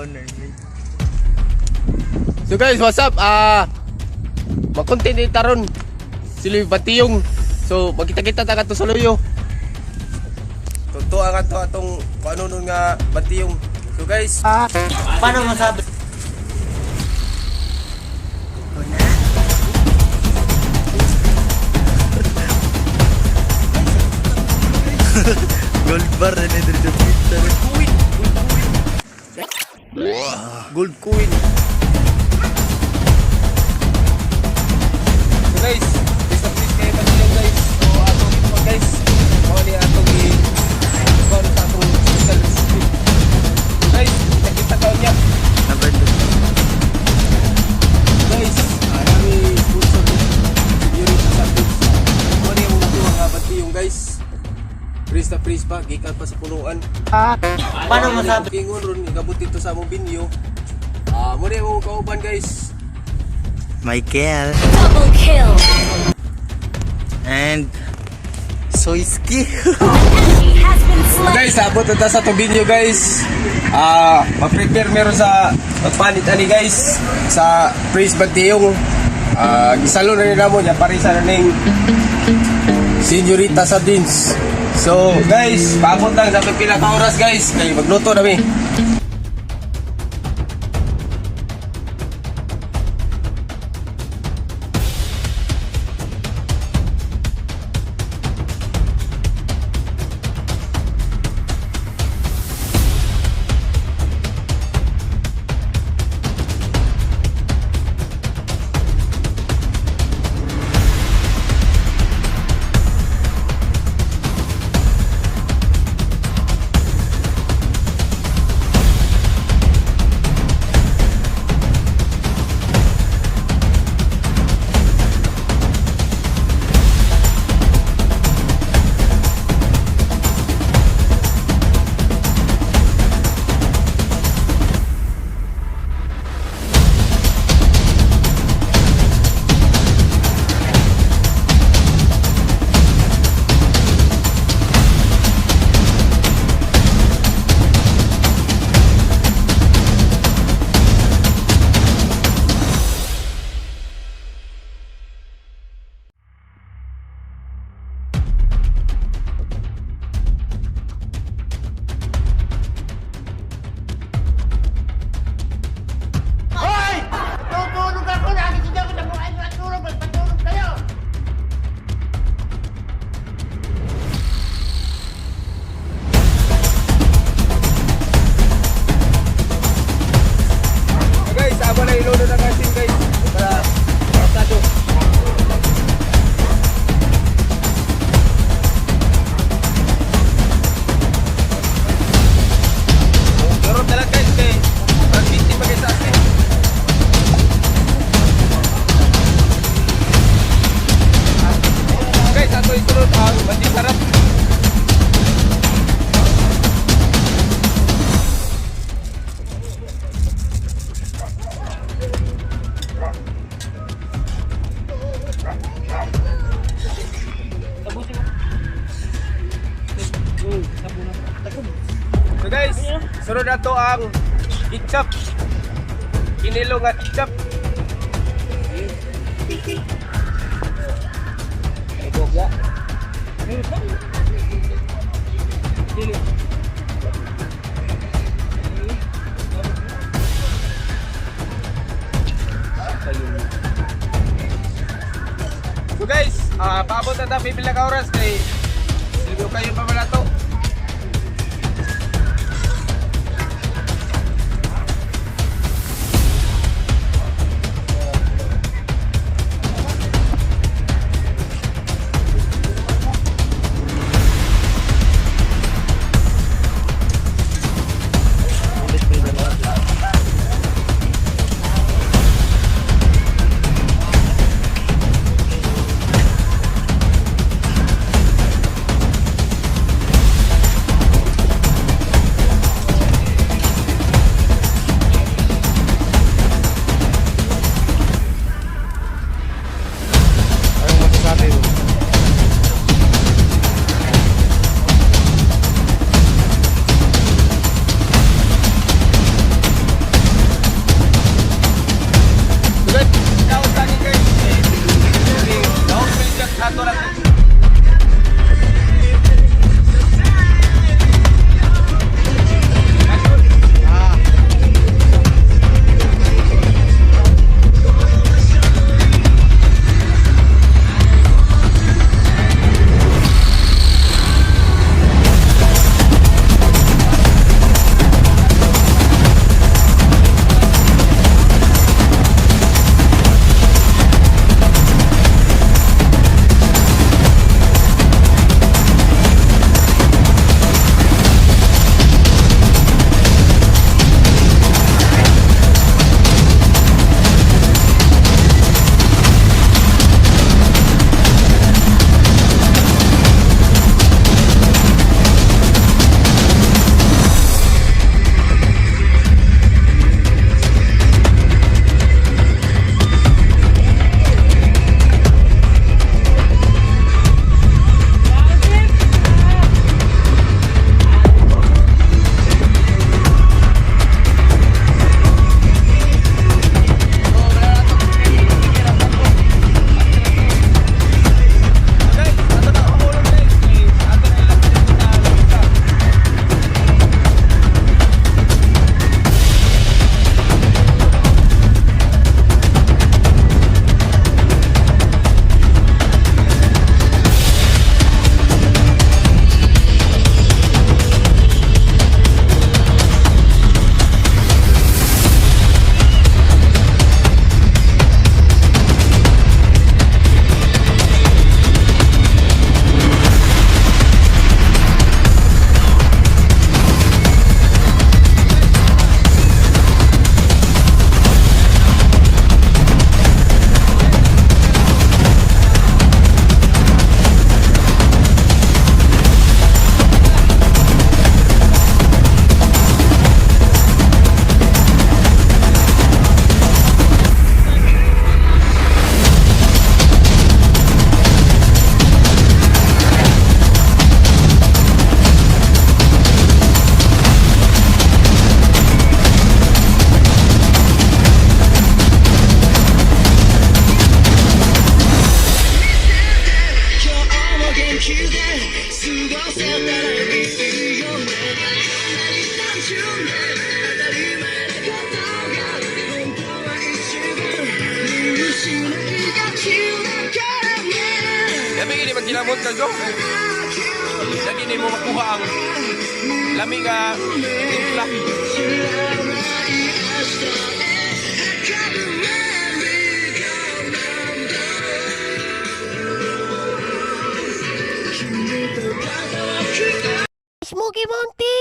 Owner. So guys, what's up? Ah, mag-content din taron. Sila batiyong. So magkita-kita ta kadto sa luyo. Totoo ang ato atong kung ano nun nga batiyong. So guys, Paano masabi? Gold bar na ni dito pizza. Gold coin. So guys, please na please kayo batiyong, guys. So atong ito, guys. Mao ni atong i kuan sa atong special recipe. So guys, kita-kita ka unya. Number 2. Guys, nami sponsor ni Senorita Sardines. Mao ni among natuwa nga batiyong, guys. Freeze na freeze pa, gikan pa sa punuan. Paano masabi? Kingon ron gabot dito sa among binyo. Ah, mo ni among kauban, guys. Michael Double kill. and Soiski. Enemy has been slain. Guys, abot na ta sa atong binyo, guys. Ah, ma-prepare meron sa magpanit ani, guys, sa praise batiyong. Ah, gisalo na nila mo niya parisa na ning Senorita Sardines. So, guys, paabot lang sa pila ka oras, guys, kay magluto na mi. Tutulog ako, nakikita ko na kung ano at tulog, magpatulog kayo! So guys, amo na ilulo ng asin, guys, para pasado. Pero talaga, guys, kay pag pa guys sa asin. Guys, ato isunod ang mandi sarap. So guys, sunod na to ang ketchup. Kinilo nga ketchup. So guys, paabot na tayo pipila ka oras kay silbyo kayo pa wala to. Lami gini magkinamot ka jo. Lagi ni mo makuha ang lami nga timpla. Smoky Mountain!